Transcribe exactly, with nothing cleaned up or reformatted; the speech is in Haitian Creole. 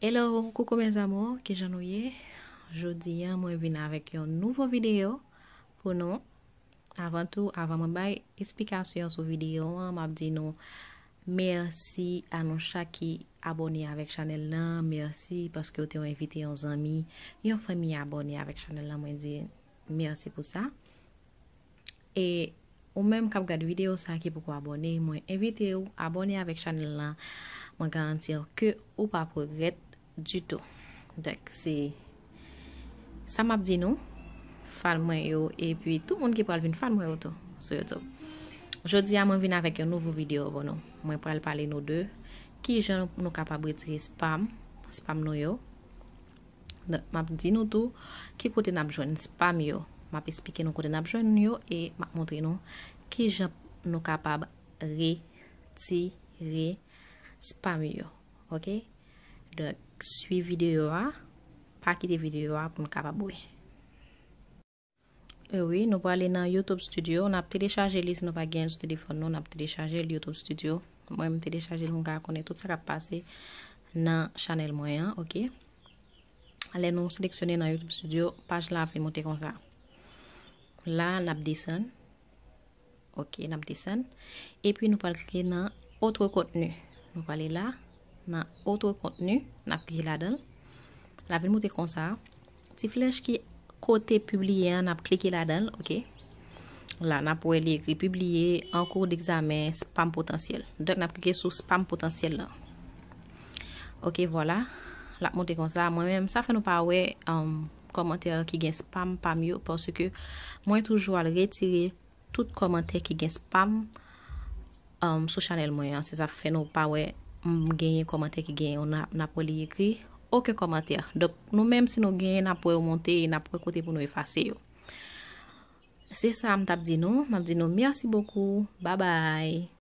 Hello, coucou mes amours, kijan nou ye? Jodi a mwen vin avèk yon nouvo videyo pou nou. Avan tou, avan mwen bay esplikasyon sou videyo an, m ap di nou mèsi a nou chak ki abòne avèk chanèl lan. Mèsi paske w te envite yon zanmi, yon fanmi abòne avèk chanèl lan. Mwen di mèsi pou sa. E ou menm k ap gad videyo sa ki poko abòne, mwen envite w abòne avèk chanèl lan. Mwen garanti w ke ou p ap regrèt ditou. Donk, se sa m ap di nou, fan mwen yo, epi tout moun ki pral vin fan mwen yo tou sou YouTube. Jodi a, mwen vin avèk yon nouvo videyo pou nou. Mwen pral pale nou de kijan nou kapab retire spam, spam nou yo. Donk, m ap di nou tou ki kote n ap jwenn spam yo. M ap esplike nou kote n ap jwenn yo e m ap montre nou kijan nou kapab retire spam yo. Oke? Donk, swiv videyo a. Pa kite videyo a pou n kapab wè. E wi, nou prale nan YouTube Studio. N ap telechaje li si nou pa gen sou telefòn nou. N ap telechaje li YouTube Studio. Mwen, m telechaje l pou m ka konnen tout sa k ap pase nan chanèl mwen an, oke? Lè nou seleksyone nan YouTube Studio, paj la ap vin monte konsa. La, n ap desann. Oke, n ap desann. Epi nou pral klike nan autre contenu. Nou prale la, nan autre contenu, n ap klike ladan l. L ap vin monte konsa. Ti flèch ki kote pibliye an, n ap klike ladan l, oke. La, n ap wè li ekri pibliye en cours d'examen spam potansyèl. Donk, n ap klike sou spam potansyèl lan. Oke, vwala. L ap monte konsa. Mwen menm, sa fè nou pa wè, um, kòmantè ki gen spam pa m yo, paske mwen toujou al retire tout kòmantè ki gen spam, um, sou chanèl mwen an. Se sa k fè nou pa wè m genyen kòmantè ki gen yon, n ap, n ap wè li ekri okenn kòmantè. Donk, nou menm, si nou genyen, n ap wè yo monte e n ap wè kote pou nou efase yo. Se sa m t ap di nou. M ap di nou mèsi bokou. Babay.